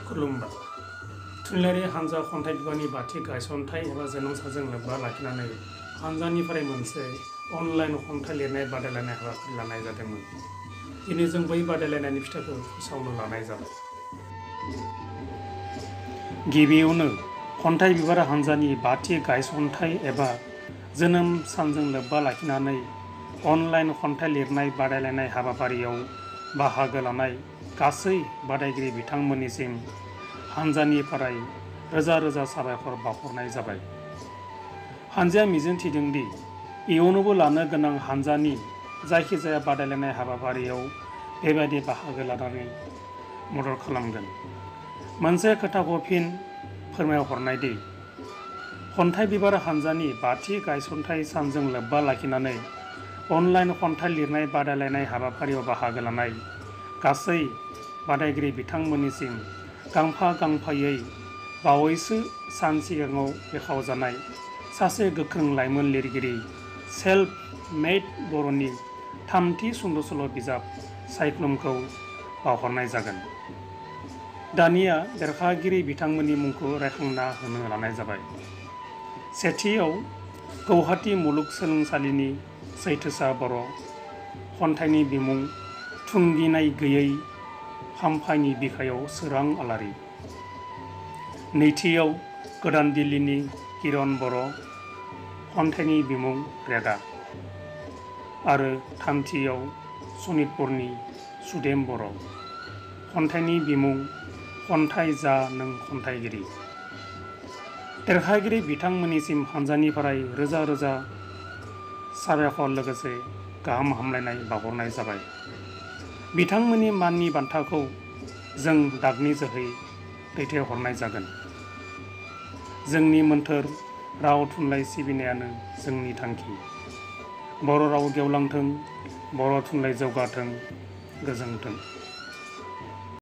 खुलुमबाय। थुनलाइयारि हानजा खन्थाइ बिफाननि बाथि गायसनथाइ एबा जोनोम सानजों लोब्बा लाखिनानै हानजानिफ्राय मोनसे अनलाइन खन्थाइ लिरनाय बादायलायनाय हाबाफारि लानाय जादोंमोन। दिनै जों बै बादायलायनायनि फिथाइखौ फोसावनो लानाय जाबाय। गिबियावनो खन्थाइ बिबार हानजानि बाथि गायसनथाइ एबा जोनोम सानजों लोब्बा लाखिनानै अनलाइन खन्थाइ लिरनाय बादायलायनाय हाबाफारियाव बाहागो लानाय गासै बादायगिरि बिथांमोननिसिम हानजानिफ्राय रोजा रोजा साबायखर बावहरनाय जाबाय। हानजाया मिजिंथिदों दि इयुनावबो लानो गोनां हानजानि जायखिजाया बादायलायनाय हाबाफारियाव बेबायदि बाहागो लानानै मदद खालामगोन। मोनसे खोथाखौ फिन फोरमायहरनाय दि खन्थाइ बिबार हानजानि बाथि गायसनथाइ सानजों लोब्बा लाखिनानै अनलाइन खन्थाइ लिरनाय बादायलायनाय हाबाफारियाव बाहागो लानाय गासै बादायगिरि बिथांमोननिसिम गांफा गांफायै बावैसो सान सिगाङाव बेखेवजानाय सासे गोख्रों लाइमोन लिरगिरि सेल्फ मेड बर'नि थामथि सुंद' सल' बिजाब सायख्लुमखौ बावहरनाय जागोन। दानिया देरहागिरि बिथांमोननि मुंखौ रायखांना होनो लानाय जाबाय। सेथियाव गौहाटी मुलुगसोलोंसालिनि सैथोसा बर' खन्थाइनि बिमुं थुंगिनाय गैयै हामफायनि बिखायाव सोरां आलारि। नैथियाव गोदान दिल्लीनि किरण बर' खन्थाइनि बिमुं रेगा। आरो थामथियाव सनितपुरनि सुदेम बर' खन्थाइनि बिमुं खन्थाइ जा नों खन्थाइगिरि। देरहागिरि बिथांमोननिसिम हानजानिफ्राय रोजा रोजा साबायखर लोगोसे गाहाम हामलायनाय बावहरनाय जाबाय। बिथांमोननि माननि बान्थाखौ जों डाकनि जोहै दैथायहरनाय जागोन। जोंनि मोन्थोर राव थुनलाइ सिबिनायानो जोंनि थांखि। बर' राव गेवलांथों, बर' थुनलाइ जौगाथों, गोजोंथों।